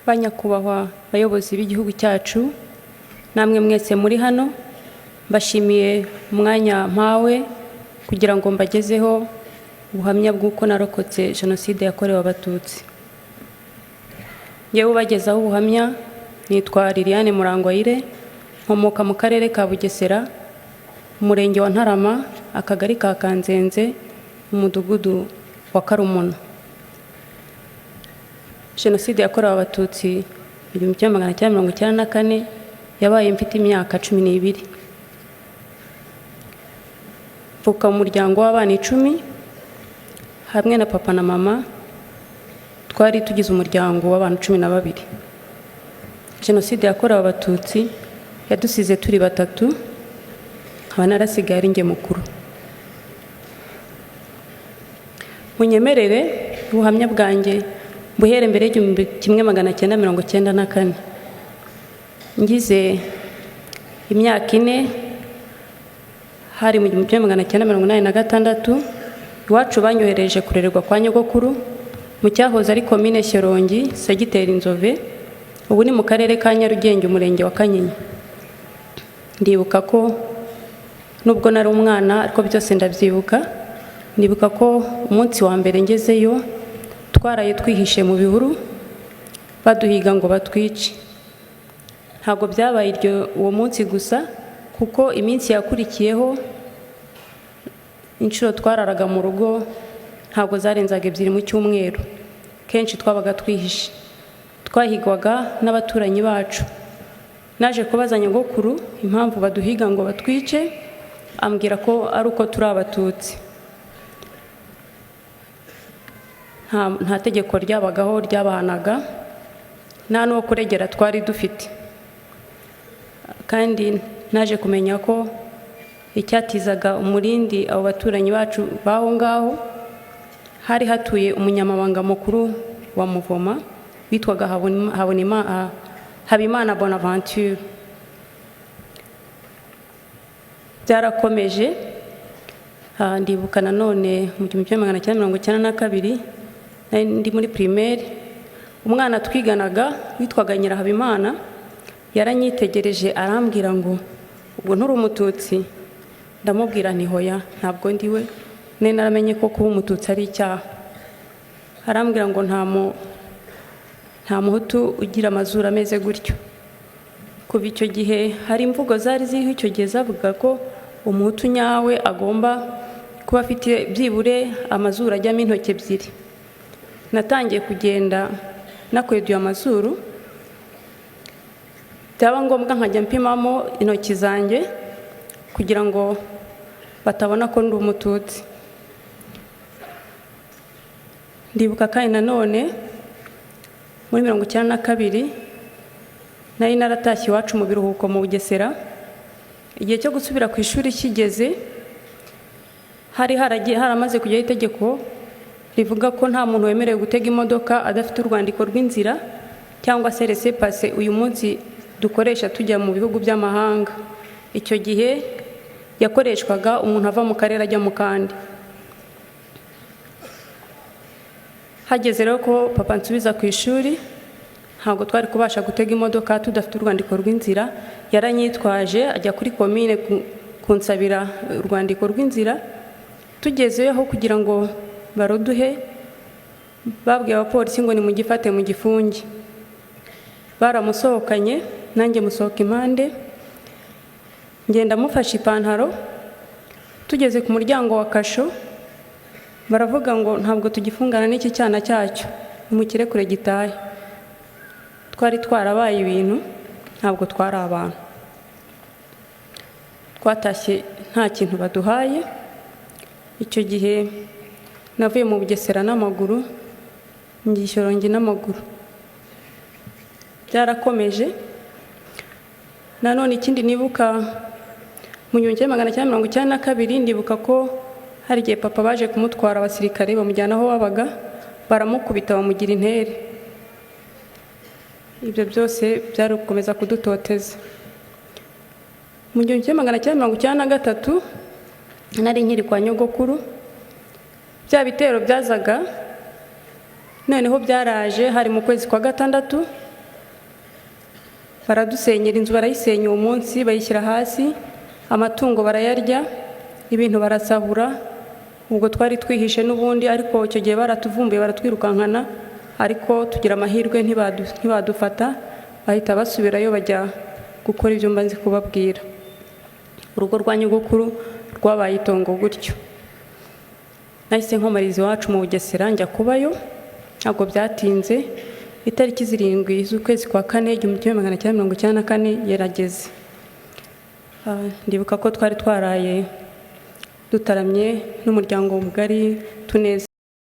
Ba nyakubahwa bayobozi b'igihugu cyacu, namwe mwese muri hano, mbashimiye umwanya mpawe kugira ngo mbagezeho ubuhamya bw'uko narokotse Jenoside yakorewe Abatutsi. Ngewe ubagezaho ubuhamya nitwa Liliane Murangwayire, nkomoka mu Karere ka Bugesera, Umurenge wa Ntarama, Akagari ka Kanzenze, Umudugudu wa Karumuna. Jenoside yakorewe Abatutsi 1994 yabaye mfite imyaka 12. Mvuka mu muryango w'abana 10, hamwe na papa na mama twari tugize umuryango w'abantu 12. Jenoside yakorewe Abatutsi yadusize turi batatu, nkaba narasigaye ari njye mukuru. Munyemerere ubuhamya bwanjye buhere mbere y'1994. Ngize imyaka 4, hari mu 1986, iwacu banyohereje kurererwa kwa nyogokuru mu cyahoze ari Komine Shyorongi, Segiteri Nzove, ubu ni mu Karere ka Nyarugenge, Umurenge wa Kanyinya. Ndibuka ko nubwo nari umwana ariko byose ndabyibuka. Ndibuka ko umunsi wa mbere ngezeyo twaraye twihishe mu bihuru baduhiga ngo batwice. Ntabwo byabaye iryo uwo munsi gusa, kuko iminsi yakurikiyeho inshuro twararaga mu rugo ntabwo zarenzaga 2 mu cyumweru. Kenshi twabaga twihishe, twahigwaga n'abaturanyi bacu. Naje kubaza nyogokuru impamvu baduhiga ngo batwice, ambwira ko ari uko turi Abatutsi. Nta tegeko ryabagaho ryabahanaga, nta n'uwo kuregera twari dufite. Kandi naje kumenya ko icyatizaga umurindi abo baturanyi bacu b'aho ngaho, hari hatuye umunyamabanga mukuru wa Muvoma witwaga Habimana Bonaventure. Byarakomeje. Ndibuka nanone mu 1992 nari ndi muri primaire, umwana twiganaga witwaga Nyirahabimana yaranyitegereje arambwira ngo ubwo nturi Umututsi? Ndamubwira nti hoya, ntabwo ndiwe, nari naramenye ko kuba Umututsi ari icyaha. Arambwira ngo nta Muhutu ugira amazuru ameze gutyo. Kuva icyo gihe hari imvugo zari ziriho icyo gihe zavuga ko Umuhutu nyawe agomba kuba afite byibure amazuru ajyamo intoki 2. Natangiye kugenda nakweduye amazuru, byaba ngombwa nkajya mpimamo intoki zanjye kugira ngo batabona ko ndi Umututsi. Ndibuka kandi nanone muri 92 nari naratashye iwacu mu biruhuko mu Bugesera. Igihe cyo gusubira ku ishuri kigeze, hari haragiye haramaze kujyaho itegeko rivuga ko nta muntu wemerewe gutega imodoka adafite urwandiko rw'inzira cyangwa se laissez-passer uyu munsi dukoresha tujya mu bihugu by'amahanga. Icyo gihe yakoreshwaga umuntu ava mu karere ajya mu kandi. Hageze rero ko papa nsubiza ku ishuri, ntabwo twari kubasha gutega imodoka tudafite urwandiko rw'inzira. Yaranyitwaje ajya kuri komine kunsabira urwandiko rw'inzira. Tugezeyo aho kugira ngo baruduhe, babwiye abapolisi ngo nimugifate mugifunge. Baramusohokanye, nanjye musohoka impande, ngenda mufashe ipantaro. Tugeze ku muryango wa kasho, baravuga ngo ntabwo tugifungana n'iki cyana cyacyo, nimukirekure gitahe. Twari twarabaye ibintu, ntabwo twari abantu. Twatashye nta kintu baduhaye. Icyo gihe navuye mu Bugesera n'amaguru, njya i Shyorongi n'amaguru. Byarakomeje. Nanone ikindi nibuka, mu 1992 ndibuka ko hari igihe papa baje kumutwara abasirikare, bamujyana aho babaga, baramukubita bamugira intere. Ibyo byose byari gukomeza kudutoteza. Mu 1993 nari nkiri kwa nyogokuru, bya bitero byazaga noneho byaraje, hari mu kwezi kwa gatandatu. Baradusenyera inzu, barayisenya uwo munsi, bayishyira hasi, amatungo barayarya, ibintu barasahura. Ubwo twari twihishe n'ubundi, ariko icyo gihe baratuvumbuye, baratwirukankana, ariko tugira amahirwe ntibadufata, bahita basubirayo bajya gukora ibyo mba nzi kubabwira. Urugo rwa nyogokuru rwabaye itongo gutyo. Nahise nkomariza iwacu mu Bugesera, njya kubayo. Ntabwo byatinze, itariki 7 z'ukwezi kwa kane 1994 yarageze. Ndibuka ko twari twaraye dutaramye n'umuryango mugari, tunezerewe.